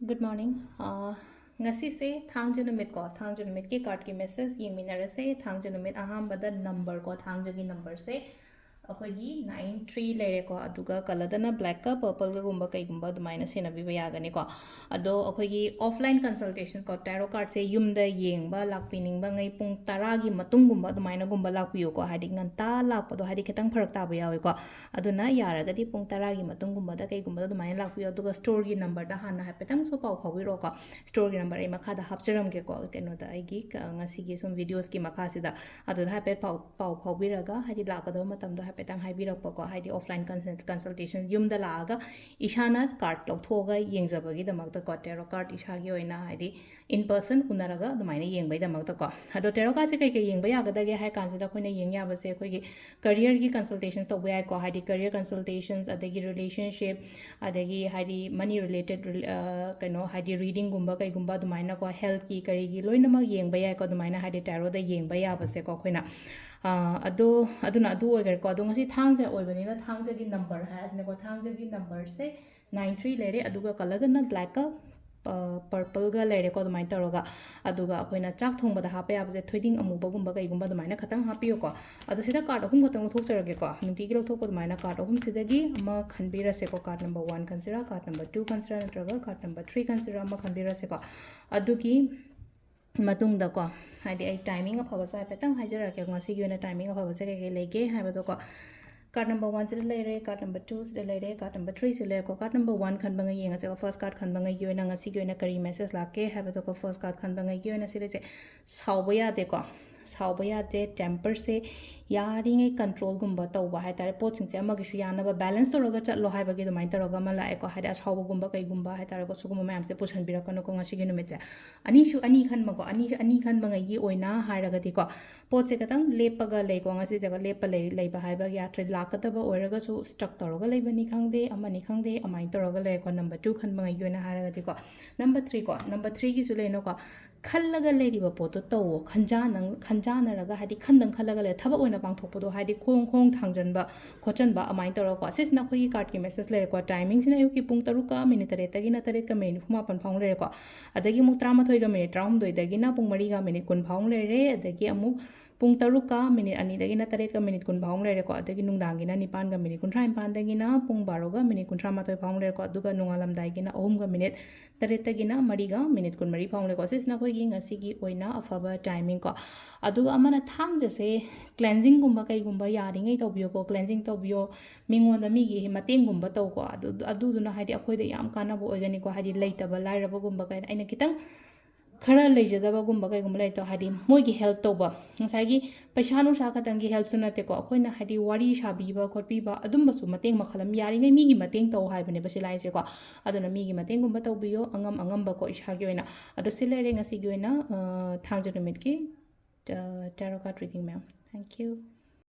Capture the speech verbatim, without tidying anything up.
Good morning. ꯑꯥ, ꯉꯁꯤꯁꯦ ꯊꯥꯡꯖ ꯅꯨꯃꯤꯠꯀꯣ, ꯊꯥꯡꯖ ꯅꯨꯃꯤꯠꯀꯤ cardꯀꯤ message ꯌꯦꯡꯃꯤꯟꯅꯔꯁꯦ꯫ ꯊꯥꯡꯖ ꯅꯨꯃꯤꯠ ꯑꯍꯥꯟꯕꯗ numberꯀꯣ, ꯊꯥꯡꯖꯒꯤ numberꯁꯦ ꯑꯩꯈꯣꯏꯒꯤ nine three ꯂꯩꯔꯦꯀꯣ, ꯑꯗꯨꯒ colourꯗꯅ blackꯀ purpleꯒꯒꯨꯝꯕ ꯀꯩꯒꯨꯝꯕ ꯑꯗꯨꯃꯥꯏꯅ ꯁꯦꯟꯅꯕꯤꯕ ꯌꯥꯒꯅꯤꯀꯣ꯫ ꯑꯗꯣ ꯑꯩꯈꯣꯏꯒꯤ offline consultationsꯀꯣ, tarot cardꯁꯦ ꯌꯨꯝꯗ ꯌꯦꯡꯕ ꯂꯥꯛꯄꯤꯅꯤꯡꯕꯉꯩ ꯄꯨꯡ ꯇꯔꯥꯒꯤ ꯃꯇꯨꯡꯒꯨꯝꯕ ꯑꯗꯨꯃꯥꯏꯅꯒꯨꯝꯕ ꯂꯥꯛꯄꯤꯌꯨꯀꯣ, ꯍꯥꯏꯗꯤ ꯉꯟꯇꯥ ꯂꯥꯛꯄꯗꯣ ꯍꯥꯏꯗꯤ ꯈꯤꯇꯪ ꯐꯔꯛ ꯇꯥꯕ ꯌꯥꯎꯋꯦꯀꯣ꯫ ꯑꯗꯨꯅ ꯌꯥꯔꯒꯗꯤ ꯄꯨꯡ ꯇꯔꯥꯒꯤ ꯃꯇꯨꯡꯒꯨꯝꯕꯗ ꯀꯩꯒꯨꯝꯕꯗ ꯑꯗꯨꯃꯥꯏꯅ ꯂꯥꯛꯄꯤꯌꯣ꯫ ꯑꯗꯨꯒ storeꯒꯤ numberꯗ ꯍꯥꯟꯅ ꯍꯥꯏꯐꯦꯠꯇꯪꯁꯨ ꯄꯥꯎ ꯐꯥꯎꯕꯤꯔꯛꯑꯣꯀꯣ꯫ Storeꯒꯤ number ꯑꯩ ꯃꯈꯥꯗ ꯍꯥꯞꯆꯔꯝꯒꯦꯀꯣ, ꯀꯩꯅꯣꯗ, ꯑꯩꯒꯤ ꯀ-, ꯉꯁꯤꯒꯤ ꯁꯨꯝ videosꯀꯤ ꯃꯈꯥꯁꯤꯗ꯫ ꯑꯗꯨꯗ ꯍꯥꯏꯐꯦꯠ ꯄꯥꯎ, ꯄꯥꯎ ꯐꯥꯎꯕꯤꯔꯒ, ꯍꯥꯏꯗꯤ ꯂꯥꯛꯀꯗꯕ ꯃꯇꯝꯗꯣ ꯍꯥꯏꯐꯦꯠꯇꯪ ꯍꯥꯏꯕꯤꯔꯛꯄꯀꯣ, ꯍꯥꯏꯗꯤ offline consult-, consultation ꯌꯨꯝꯗ ꯂꯥꯛꯑꯒ ꯏꯁꯥꯅ card ꯂꯧꯊꯣꯛꯑꯒ ꯌꯦꯡꯖꯕꯒꯤꯗꯃꯛꯇꯀꯣ, tarot card ꯏꯁꯥꯒꯤ ꯑꯣꯏꯅ ꯍꯥꯏꯗꯤ in person ꯎꯅꯔꯒ ꯑꯗꯨꯃꯥꯏꯅ ꯌꯦꯡꯕꯩꯗꯃꯛꯇꯀꯣ꯫ ꯑꯗꯣ tarot cardꯁꯦ ꯀꯩꯀꯩ ꯌꯦꯡꯕ ꯌꯥꯒꯗꯒꯦ ꯍꯥꯏ ꯀꯥꯟꯁꯤꯗ, ꯑꯩꯈꯣꯏꯅ ꯌꯦꯡ ꯌꯥꯕꯁꯦ ꯑꯩꯈꯣꯏꯒꯤ careerꯒꯤ consultations ꯇꯧꯕ ꯌꯥꯏꯀꯣ, ꯍꯥꯏꯗꯤ career consultations, ꯑꯗꯒꯤ relationship, ꯑꯗꯒꯤ ꯍꯥꯏꯗꯤ money related, ꯑ, ꯀꯩꯅꯣ, ꯍꯥꯏꯗꯤ readingꯒꯨꯝꯕ ꯀꯩꯒꯨꯝꯕ ꯑꯗꯨꯃꯥꯏꯅꯀꯣ, healthꯀꯤ ꯀꯔꯤꯒꯤ ꯂꯣꯏꯅꯃꯛ ꯌꯦꯡꯕ ꯌꯥꯏꯀꯣ, ꯑꯗꯨꯃꯥꯏꯅ ꯍꯥꯏꯗꯤ tarotꯗ ꯌꯦꯡꯕ ꯌꯥꯕꯁꯦꯀꯣ ꯑꯩꯈꯣꯏꯅ꯫ ꯑ, ꯑꯗꯣ, ꯑꯗꯨꯅ ꯑꯗꯨ ꯑꯣꯏꯈ꯭ꯔꯦꯀꯣ꯫ ꯑꯗꯣ ꯉꯁꯤ ꯊꯥꯡꯖ ꯑꯣꯏꯕꯅꯤꯅ ꯊꯥꯡꯖꯒꯤ number ꯍꯥꯏꯔꯁꯤꯅꯦꯀꯣ, ꯊꯥꯡꯖꯒꯤ numberꯁꯦ nine three ꯂꯩꯔꯦ, ꯑꯗꯨꯒ colourꯗꯅ blackꯀ, ꯑ, purpleꯒ ꯂꯩꯔꯦꯀꯣ, ꯑꯗꯨꯃꯥꯏꯅ ꯇꯧꯔꯒ꯫ ꯑꯗꯨꯒ ꯑꯩꯈꯣꯏꯅ ꯆꯥꯛ ꯊꯣꯡꯕꯗ ꯍꯥꯞꯄ ꯌꯥꯕꯁꯦ ꯊꯣꯏꯗꯤꯡ ꯑꯃꯨꯕꯒꯨꯝꯕ ꯀꯩꯒꯨꯝꯕ ꯑꯗꯨꯃꯥꯏꯅ ꯈꯇꯪ ꯍꯥꯞꯄꯤꯌꯨꯀꯣ꯫ ꯑꯗꯣ ꯁꯤꯗ card ꯑꯍꯨꯝ ꯈꯛꯇꯪ ꯂꯧꯊꯣꯛꯆꯔꯒꯦꯀꯣ꯫ ꯅꯨꯡꯇꯤꯒꯤ ꯂꯧꯊꯣꯛꯄ ꯑꯗꯨꯃꯥꯏꯅ card ꯑꯍꯨꯝꯁꯤꯗꯒꯤ ꯑꯃ ꯈꯟꯕꯤꯔꯁꯦꯀꯣ꯫ Card number one ꯈꯟꯁꯤꯔꯥ, card number two ꯈꯟꯁꯤꯔꯥ, ꯅꯠꯇ꯭ꯔꯒ card number three ꯈꯟꯁꯤꯔꯥ, ꯑꯃ ꯈꯟꯕꯤꯔꯁꯦꯀꯣ꯫ ꯑꯗꯨꯒꯤ ꯃꯇꯨꯡꯗꯀꯣ, ꯍꯥꯏꯗꯤ ꯑꯩ timing ꯑꯐꯕꯁꯨ ꯍꯥꯏꯐꯦꯠꯇꯪ ꯍꯥꯏꯖꯔꯛꯀꯦ, ꯉꯁꯤꯒꯤ ꯑꯣꯏꯅ timing ꯑꯐꯕꯁꯦ ꯀꯩꯀꯩ ꯂꯩꯒꯦ ꯍꯥꯏꯕꯗꯣꯀꯣ꯫ Card number one ꯁꯤꯗ ꯂꯩꯔꯦ, card number two ꯁꯤꯗ ꯂꯩꯔꯦ, card number three ꯁꯤꯗ ꯂꯩꯔꯦꯀꯣ꯫ Card number one ꯈꯟꯕꯉꯩ ꯌꯦꯡꯉꯁꯦꯀꯣ꯫ First card ꯈꯟꯕꯉꯩꯒꯤ ꯑꯣꯏꯅ ꯉꯁꯤꯒꯤ ꯑꯣꯏꯅ ꯀꯔꯤ message ꯂꯥꯛꯀꯦ ꯍꯥꯏꯕꯗꯣꯀꯣ꯫ First card ꯈꯟꯕꯉꯩꯒꯤ ꯑꯣꯏꯅ ꯁꯤ ꯂꯩꯁꯦ, ꯁꯥꯎꯕ ꯌꯥꯗꯦꯀꯣ꯫ ꯁꯥꯎꯕ ꯌꯥꯗꯦ, temperꯁꯦ ꯌꯥꯔꯤꯉꯩ controlꯒꯨꯝꯕ ꯇꯧꯕ ꯍꯥꯏꯇꯥꯔꯦ꯫ ꯄꯣꯠꯁꯤꯡꯁꯦ ꯑꯃꯒꯤꯁꯨ ꯌꯥꯅꯕ balance ꯇꯧꯔꯒ ꯆꯠꯂꯣ ꯍꯥꯏꯕꯒꯤ ꯑꯗꯨꯃꯥꯏꯅ ꯇꯧꯔꯒ ꯑꯃ ꯂꯥꯛꯑꯦꯀꯣ꯫ ꯍꯥꯏꯗꯤ ꯑꯁꯥꯎꯕꯒꯨꯝꯕ ꯀꯩꯒꯨꯝꯕ ꯍꯥꯏꯇꯥꯔꯦꯀꯣ, ꯁꯤꯒꯨꯝꯕ ꯃꯌꯥꯝꯁꯦ ꯄꯨꯁꯟꯕꯤꯔꯛꯀꯅꯨꯀꯣ ꯉꯁꯤꯒꯤ ꯅꯨꯃꯤꯠꯁꯦ꯫ ꯑꯅꯤꯁꯨ ꯑꯅꯤ ꯈꯟꯕꯀꯣ, ꯑꯅꯤ, ꯑꯅꯤ ꯈꯟꯕꯉꯩꯒꯤ ꯑꯣꯏꯅ ꯍꯥꯏꯔꯒꯗꯤꯀꯣ, ꯄꯣꯠꯁꯦ ꯈꯤꯇꯪ ꯂꯦꯞꯄꯒ ꯂꯩꯀꯣ, ꯉꯁꯤꯁꯦ ꯂꯦꯞꯄ ꯂꯩ, ꯂꯩꯕ ꯍꯥꯏꯕꯒꯤ ꯑꯥꯔꯊ ꯂꯥꯛꯀꯗꯕ ꯑꯣꯏꯔꯒꯁꯨ stuck ꯇꯧꯔꯒ ꯂꯩꯕꯅꯤ ꯈꯪꯗꯦ, ꯑꯃꯅꯤ ꯈꯪꯗꯦ, ꯑꯗꯨꯃꯥꯏꯅ ꯇꯧꯔꯒ ꯂꯩꯔꯦꯀꯣ꯫ Number two ꯈꯟꯕꯉꯩꯒꯤ ꯑꯣꯏꯅ ꯍꯥꯏꯔꯒꯗꯤꯀꯣ꯫ Number three ꯀꯣ, number threeꯒꯤꯁꯨ ꯂꯩꯅꯀꯣ, ꯈꯜꯂꯒ ꯂꯩꯔꯤꯕ ꯄꯣꯠꯇꯣ ꯇꯧꯋꯣ꯫ ꯈꯟꯖꯥꯅ ꯈꯟꯖꯥꯅꯔꯒ, ꯍꯥꯏꯗꯤ ꯈꯟꯗꯪ ꯈꯜꯂꯒ ꯂꯩ, ꯊꯕꯛ ꯑꯣꯏꯅ ꯄꯥꯡꯊꯣꯛꯄꯗꯣ, ꯍꯥꯏꯗꯤ ꯈꯣꯡ ꯈꯣꯡ ꯊꯥꯡꯖꯟꯕ ꯈꯣꯠꯆꯟꯕ ꯑꯗꯨꯃꯥꯏꯅ ꯇꯧꯔꯒꯀꯣ꯫ ꯁꯤꯁꯤꯅ ꯑꯩꯈꯣꯏꯒꯤ ꯀꯥꯔꯠꯀꯤ ꯃꯦꯁꯦꯖ ꯂꯩꯔꯦꯀꯣ꯫ ꯇꯥꯏꯃꯤꯡꯁꯤꯅ ꯑꯌꯨꯛꯀꯤ ꯄꯨꯡ ꯇꯔꯨꯛꯀ ꯃꯤꯅꯤꯠ ꯇꯔꯦꯠꯇꯒꯤꯅ ꯇꯔꯦꯠꯀ ꯃꯤꯅꯤꯠ ꯅꯤꯐꯨ ꯃꯥꯄꯟ ꯐꯥꯎ ꯂꯩꯔꯦꯀꯣ꯫ ꯑꯗꯒꯤ ꯑꯃꯨꯛ ꯇꯔꯥꯃꯥꯊꯣꯏꯒ ꯃꯤꯅꯤꯠ ꯇꯔꯥꯍꯨꯝꯗꯣꯏꯗꯒꯤꯅ ꯄꯨꯡ ꯃꯔꯤꯒ ꯃꯤꯅꯤꯠ ꯀꯨꯟ ꯐꯥꯎ ꯂꯩꯔꯦ꯫ ꯑꯗꯒꯤ ꯑꯃꯨꯛ ꯄꯨꯡ ꯇꯔꯨꯛꯀ ꯃꯤꯅꯤꯠ ꯑꯅꯤꯗꯒꯤꯅ ꯇꯔꯦꯠꯀ ꯃꯤꯅꯤꯠ ꯀꯨꯟ ꯐꯥꯎ ꯂꯩꯔꯦꯀꯣ꯫ ꯑꯗꯒꯤ ꯅꯨꯡꯗꯥꯡꯒꯤꯅ ꯅꯤꯄꯥꯟꯒ ꯃꯤꯅꯤꯠ ꯀꯨꯟꯊ꯭ꯔꯥ ꯅꯤꯄꯥꯟꯗꯒꯤꯅ ꯄꯨꯡ ꯕꯥꯔꯣꯒ ꯃꯤꯅꯤꯠ ꯀꯨꯟꯊ꯭ꯔꯥ ꯃꯥꯊꯣꯏ ꯐꯥꯎ ꯂꯩꯔꯦꯀꯣ꯫ ꯑꯗꯨꯒ ꯅꯣꯡꯉꯥꯜꯂꯝꯗꯥꯏꯒꯤꯅ ꯑꯍꯨꯝꯒ ꯃꯤꯅꯤꯠ ꯇꯔꯦꯠꯇꯒꯤꯅ ꯃꯔꯤꯒ ꯃꯤꯅꯤꯠ ꯀꯨꯟꯃꯔꯤ ꯐꯥꯎ ꯂꯩꯀꯣ꯫ ꯁꯤꯁꯤꯅ ꯑꯩꯈꯣꯏꯒꯤ ꯉꯁꯤꯒꯤ ꯑꯣꯏꯅ ꯑꯐꯕ ꯇꯥꯏꯃꯤꯡ ꯀꯣ꯫ ꯑꯗꯨꯒ ꯑꯃꯅ ꯊꯥꯡꯖꯁꯦ ꯀ꯭ꯂꯦꯟꯖꯤꯡꯒꯨꯝꯕ ꯀꯩꯒꯨꯝꯕ ꯌꯥꯔꯤꯉꯩ ꯇꯧꯕꯤꯌꯣꯀꯣ꯫ ꯀ꯭ꯂꯦꯟꯖꯤꯡ ꯇꯧꯕꯤꯌꯣ, ꯃꯤꯉꯣꯟꯗ ꯃꯤꯒꯤ ꯃꯇꯦꯡꯒꯨꯝꯕ ꯇꯧꯀꯣ꯫ ꯑꯗꯨ, ꯑꯗꯨꯗꯨꯅ ꯍꯥꯏꯗꯤ ꯑꯩꯈꯣꯏꯗ ꯌꯥꯝ ꯀꯥꯟꯅꯕ ꯑꯣꯏꯒꯅꯤꯀꯣ꯫ ꯍꯥꯏꯗꯤ ꯂꯩꯇꯕ ꯂꯥꯏꯔꯕꯒꯨꯝꯕ ꯀꯩꯅ ꯑꯩꯅ ꯈꯤꯇꯪ ꯈꯔ ꯂꯩꯖꯗꯕꯒꯨꯝꯕ ꯀꯩꯒꯨꯝꯕ ꯂꯩꯇꯣ, ꯍꯥꯏꯗꯤ ꯃꯣꯏꯒꯤ ꯍꯦꯜꯞ ꯇꯧꯕ꯫ ꯉꯁꯥꯏꯒꯤ ꯄꯩꯁꯥ ꯅꯨꯡꯁꯥ ꯈꯛꯇꯪꯒꯤ ꯍꯦꯜꯞꯁꯨ ꯅꯠꯇꯦꯀꯣ꯫ ꯑꯩꯈꯣꯏꯅ ꯍꯥꯏꯗꯤ ꯋꯥꯔꯤ ꯁꯥꯕꯤꯕ ꯈꯣꯠꯄꯤꯕ ꯑꯗꯨꯝꯕꯁꯨ ꯃꯇꯦꯡ ꯃꯈꯜ ꯑꯃ, ꯌꯥꯔꯤꯉꯩ ꯃꯤꯒꯤ ꯃꯇꯦꯡ ꯇꯧ ꯍꯥꯏꯕꯅꯦꯕ ꯁꯤ ꯂꯥꯏꯁꯦꯀꯣ꯫ ꯑꯗꯨꯅ ꯃꯤꯒꯤ ꯃꯇꯦꯡꯒꯨꯝꯕ ꯇꯧꯕꯤꯌꯣ, ꯑꯉꯝ ꯑꯉꯝꯕꯀꯣ, ꯏꯁꯥꯒꯤ ꯑꯣꯏꯅ꯫ ꯑꯗꯣ ꯁꯤ ꯂꯩꯔꯦ ꯉꯁꯤꯒꯤ ꯑꯣꯏꯅ, ꯑ, ꯊꯥꯡꯖ ꯅꯨꯃꯤꯠꯀꯤ, ꯑ, tarot card reading, ma'am. Thank you.